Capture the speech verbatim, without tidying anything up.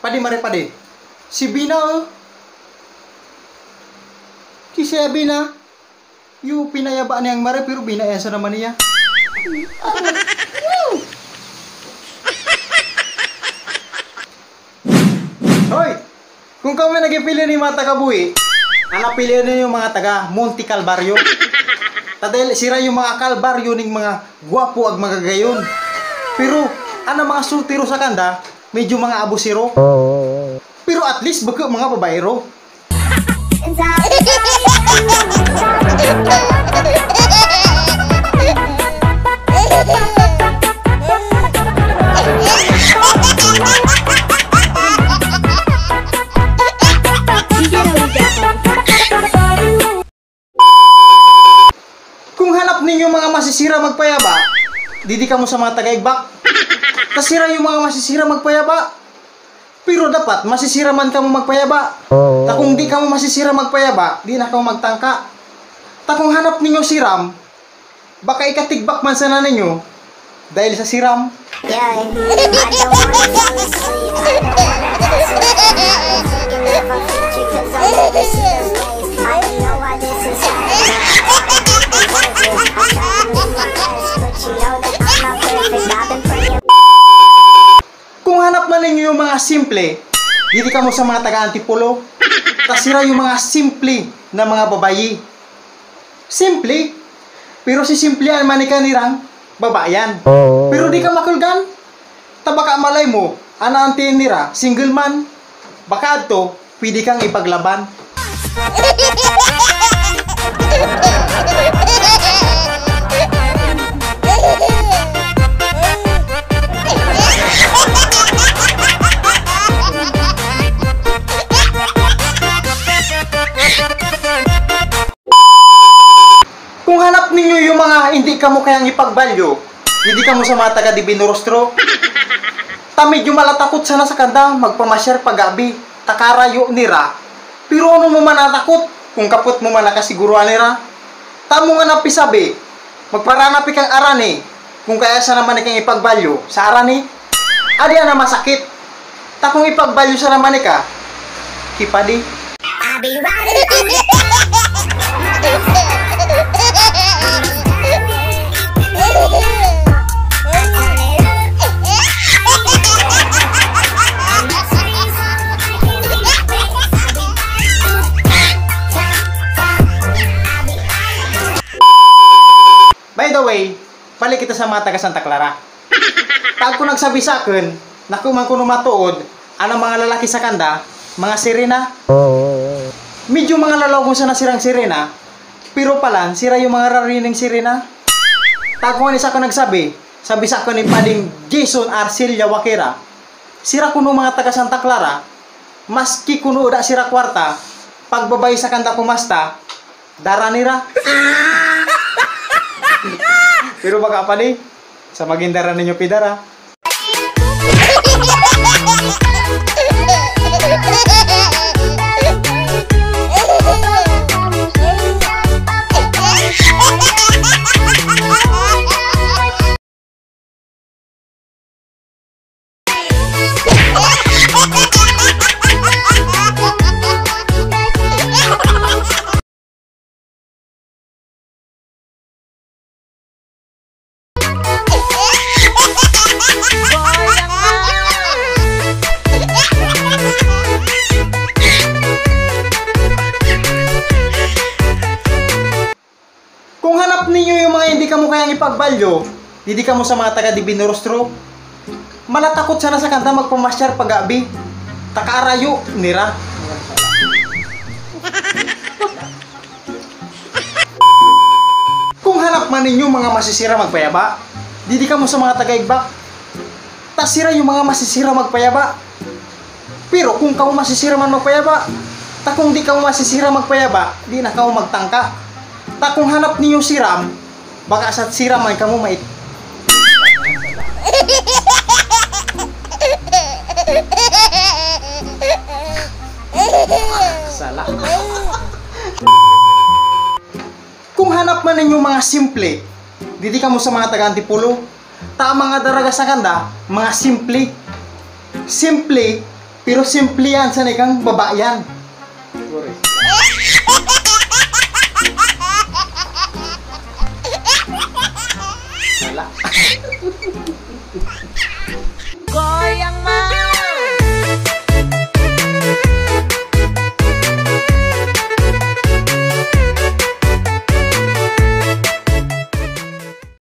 Padi, mare, padi. Si Bina, oh. Si Sebina. Yu, pinayaba niyang mare, pero binayaan sa naman niya. Hoy! Kung kamo nagpili ni mga taga-Buhi, ang napili niyo mga taga Monte Calvario. Ta dahil sira yung mga kalbaryo ning mga gwapo ag magagayon. Pero, ang mga soltero sa kanda, medyo mga abusero. Pero at least, bako mga babaero. Kung hanap ninyo mga masisira magpayaba, didi kamo sa mga taga-Igbak. Ta sira yung mga masisira magpayaba. Pero dapat masisira man kamo magpayaba. Ta kung di kamo masisira magpayaba, di na kamo magtangka. Ta kung hanap ninyo siram, baka ikatigbak man sana ninyo dahil sa siram. Yeah, I don't wanna fall asleep. I don't wanna fall asleep. Thinking of a future 'cause I'm always in the ways. I don't know why this is happening. I'm trying to be my best, but you know that I'm not perfect. I've been praying. Kung hanap man ninyo yung mga simple, didi kamo sa mga taga Antipolo. Ta sira yung mga simple na mga babayi. Simple, pero si simple an manika nirang babayan. Pero di ka makulgan. Ta baka malay mo, an auntie nira, single man. Baka adto, pwede kang ipaglaban. Kung hanap ninyo yung mga hindi kamo kayang ipagbalyo, hindi kamo sa mga taga Divino Rostro. Ta medyo malatakot sana sa kanda magpamasyar pag-abi, ta karayo nira. Pero ano mo man natakot kung kapot mo man nakasiguruhan nira? Tamo nga napisabi, magparanapi kang arani, kung kaya sana man ikang ipagbalyo sa arani. Adi na masakit. Ta kung ipagbalyo sana man ika, kipadi. I'll be riding through the By the way, balik kita sa mga taga Santa Clara. Pag ko nagsabi sa akin, naku man kuno matood, ano mga lalaki sa kanda, mga sirena. Medyo mga lalawagon sana sirang sirena, pero palan, sira yung mga rarining sirena. Tago nga ni sa akin nagsabi, sabi sa akin ni Pading Jason Arcelia Wakera, sira kuno mga taga Santa Clara, maski kuno da sira kwarta, pagbabay sa kanda kumasta, dara nira. Pero baka pa ni, sa magin dara ninyo pidara. Kung hanap ninyo yung mga hindi kamo kayang ipagbalyo, didi kamo sa mga taga Divino Rostro. Malatakot sana sa kanta magpamasyar pag-abi. Takarayo nira. Kung hanap man ninyo mga masisira magpayaba, didi kamo sa mga taga-Igbak. Ta sira yung mga masisira magpayaba. Pero kung kamo masisira man magpayaba, ta kung di kamo masisira magpayaba, di na kamo magtangka. Ta kung hanap ninyo siram, baka sa siram man kamo mait. Sala. Kung hanap man ninyo mga simple, didi kamo sa mga taga Antipolo. Ta ang mga daraga sa kanda, mga simple. Simple, Pero simple yan, sanay kang babae yan. Wala. Goyang